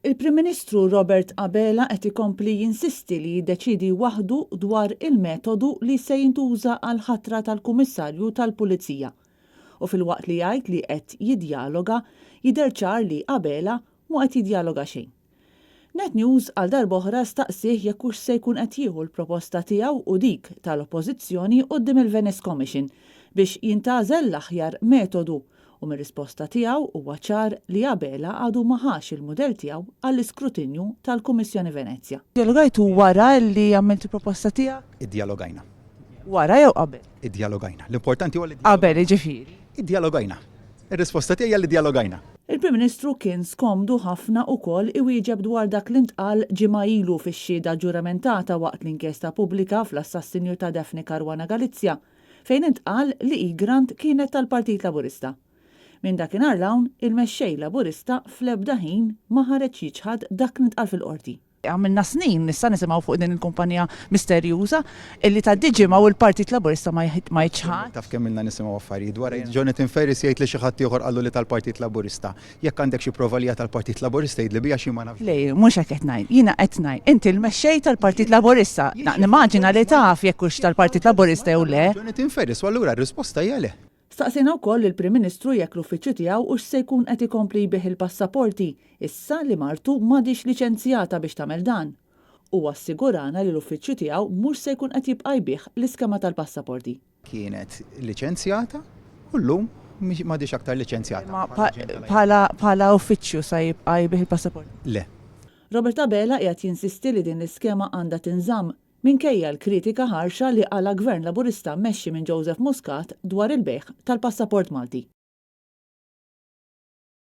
Il-Prim Ministru Robert Abela qed ikompli jinsisti li jiddeċiedi waħdu dwar il-metodu li se jintuża għall-ħatra tal-Kummissarju tal-Pulizija. U filwaqt li jgħid li qed jiddjaloga, jidher ċar li Abela mhu qed jiddjaloga xejn. Net News għal darb'oħra staqsieh jekk hux se jkun qed jieħu l-proposta tiegħu u dik tal-Oppożizzjoni quddiem il-Venice Commission biex jintgħażel l-aħjar metodu u mir-risposta tiegħu huwa ċar li Abela għadu ma ħax il-mudell tiegħu għall-iskrutinju tal-Kummissjoni Venezja. Djalogajtu wara li għamilt il-proposta tiegħek? Iddjalogajna. Wara jew qabel? Iddjalogajna. L-importanti huwa li Qabel, jiġifieri. Iddjalogajna. Ir-risposta tiegħi hija li ddjalogajna. Il-Prim Ministru kien skomdu ħafna ukoll iwieġeb dwar dak li ntqal ġimgħa ilu fix-xhieda ġuramentata waqt l-inkjesta pubblika fl-assassinju ta' Daphne Caruana Galizia, fejn intqal li Egrant kienet tal-Partit Laburista. Minn dakinhar 'l hawn, il-Mexxej Laburista fl-ebda ħin ma ħareġ jiċħad dak li ntqal fil-Qorti. Għamilna snin issa nisimgħu fuq din il-kumpanija misterjuża illi tgħaddi ġimgħa u l-Partit Laburista ma jiċħadx. Taf kemm ilna nisimgħu affarijiet dwarha. Jonathan Ferris jgħid li xi ħadd ieħor qallu li tal-Partit Laburista. Jekk għandek xi prova li hija tal-Partit Laburista għidli biha għax jien ma nafx. Le, mhux hekk qed ngħid. Jiena qed ngħid, inti l-mexxej tal-Partit Laburista. Nimmaġina li taf jekk hux tal-Partit Laburista jew le. Jonathan Ferris u allura r-risposta hija le. Staqsejna wkoll lill-Prim Ministru jekk l-uffiċċju tiegħu hux se jkun qed ikompli jbigħ il-passaporti issa li martu m'għadhiex liċenzjata biex tagħmel dan. Huwa assigurana li l-uffiċċju tiegħu mhux se jkun qed jibqa' jbigħ l-iskema tal-passaporti. Kienet liċenzjata u llum m'għadhiex aktar liċenzjata. Imma bħala bħala uffiċċju sa jibqa' jbigħ il-passaporti? Le. Robert Abela qiegħed jinsisti li din l-iskema għandha tinżamm minkejja l-kritika ħarxa li qala' Gvern Laburista mmexxi minn Joseph Muscat dwar il-bejgħ tal-passaport Malti.